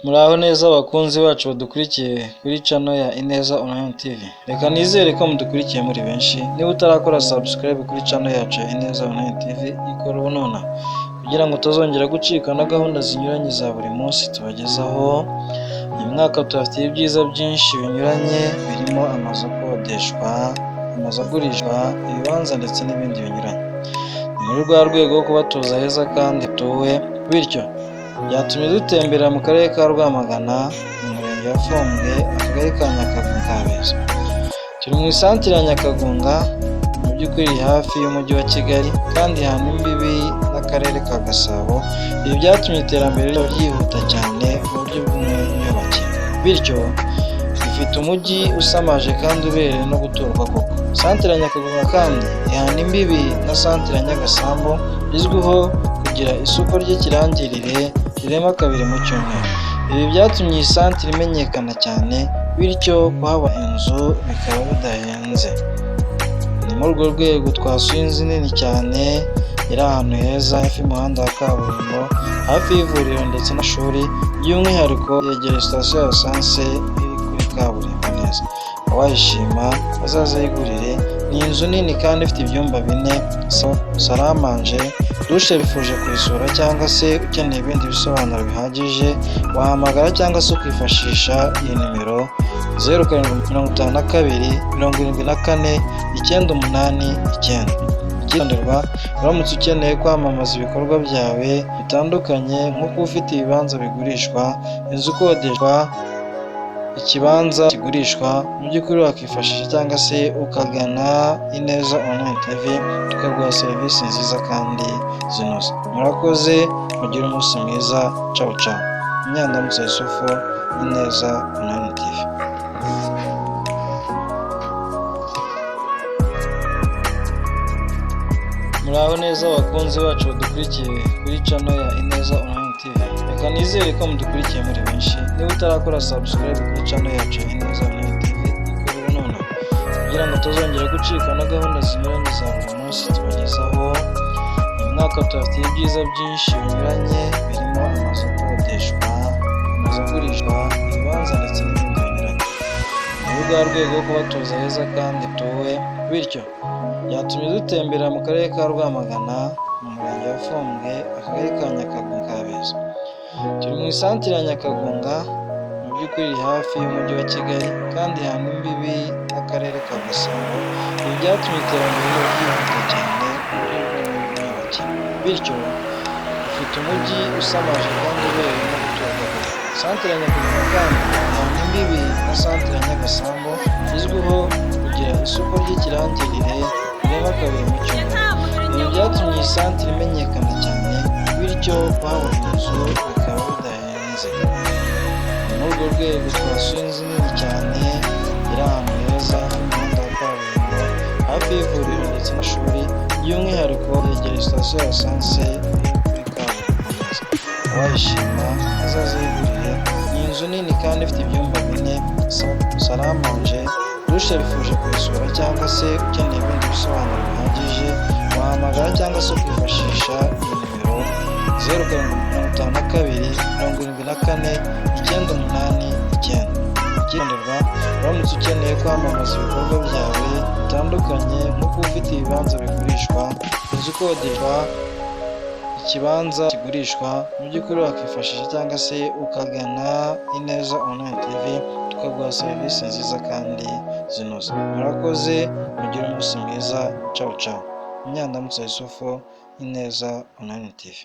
Muraho neza bakunzi bacu badukurikiye kuri channel ya Ineza Online TV. Reka nizere ko mudukurikiye muri benshi. Niba utarakora subscribe kuri channel yacu ya Ineza Online TV, ikora ubu nonaha kugira ngo utazongera gucikwa na gahunda zinyuranye za buri munsi tubagezaho. Uyu mwaka tubafitiye ibyiza byinshi binyuranye birimo amazu akodeshwa, amazu agurishwa, ibibanza ndetse n'ibindi binyuranye. Ni muri rwa rwego rwo kubatuza heza kandi hatuwe, bityo byatumye dutembera mu karere ka Rwamagana, mu murenge wa Fumbwe, akagari ka Nyakagunga Kabeza. Turi mu isantire ya Nyakagunga, mu by'ukuri iri hafi y'umujyi wa Kigali kandi ihana imbibi n'akarere ka Gasabo. Ibi byatumye iterambere ryabo ryihuta cyane mu buryo bw'imyubakire, bityo ifite umujyi usamaje kandi ubereye no guturwa koko. Santire ya Nyakagunga kandi ihana imbibi na santire ya Nyagasambu, izwiho kugira isoko ry'ikirangirire rirema kabiri mu cyumweru. Ibi byatumye iyi santire imenyekana cyane, bityo kuhaba inzu bikaba bidahenze. Ni muri urwo rwego twasuye inzu nini cyane iri ahantu heza hafi y'umuhanda wa kaburimbo, hafi y'ivuriro ndetse n'amashuri, by'umwihariko yegereye sitasiyo ya esanse iri kuri kaburimbo neza. Uwayishima azaze ayigurire. Ni inzu nini kandi ifite ibyumba bine, salamanje, dushe. Bifuje kuyisura cyangwa se ukeneye ibindi bisobanuro bihagije, wahamagara cyangwa se ukifashisha iyi nimero 0752 74 989. Icyitonderwa: uramutse ukeneye kwamamaza ibikorwa byawe bitandukanye nko kuba ufite ibibanza bigurishwa, inzu ikodeshwa, ikibanza kigurishwa, mu by'ukuri wakifashisha cyangwa se ukagana Ineza Online TV tukaguha serivisi nziza kandi zinoze. Murakoze, mugire umunsi mwiza, cawu cawu. Munyandamutsa Yusufu, Ineza Online TV. Muraho neza bakunzi bacu badukurikiye kuri channel ya Ineza Online TV. Reka nizere ko mudukurikiye muri benshi. Niba utarakora subscribe kuri channel yacu ya Ineza Online TV, ikora ubu nonaha kugira ngo utazongera gucikwa na gahunda zinyuranye za buri munsi tubagezaho. Uyu mwaka tubafitiye ibyiza byinshi binyuranye birimo amazu akodeshwa, amazu agurishwa, ibibanza ndetse n'ibindi binyuranye. Ni muri rwa rwego rwo kubatuza heza kandi hatuwe, bityo byatumye dutembera mu karere ka Rwamagana, mu murenge wa Fumbwe, akagari ka Nyakagunga Kabeza. Turi mu isantire ya Nyakagunga, mu by'ukuri iri hafi y'umujyi wa Kigali kandi ihana imbibi n'akarere ka Gasabo. Ibi byatumye iterambere ryihuta cyane mu buryo bw'imyubakire, bityo ifite umujyi usamaje kandi ubereye no guturwa koko. Santire ya Nyakagunga kandi ihana imbibi na santire ya Nyagasambu, izwiho kugira isoko ry'ikirangirire rirema kabiri mu cyumweru. Ibi byatumye iyi santire imenyekana cyane, bityo kuhabona inzu bikaba bidahenze. Ni muri urwo rwego twasuye inzu nini cyane iri ahantu heza y'umuhanda wa kaburimbo, hafi y'ivuriro ndetse n'amashuri, by'umwihariko yegereye sitasiyo ya esanse iri kuri kaburimbo neza. Uwayishima azaze ayigurire. Ni inzu nini kandi ifite ibyumba bine, salamanje, dushe. Bifuje kuyisura cyangwa se ukeneye ibindi bisobanuro bihagije, wahamagara cyangwa se ukifashisha iyi nimero 0752 74 989. Icyitonderwa: uramutse ukeneye kwamamaza ibikorwa byawe bitandukanye nko kuba ufite ibibanza bigurishwa, inzu ikodeshwa, ikibanza kigurishwa, mu by'ukuri wakifashisha cyangwa se ukagana Ineza Online TV tukaguha serivisi nziza kandi zinoze. Murakoze, mugire umunsi mwiza, cawu cawu. Munyandamutsa Yusufu, Ineza Online TV.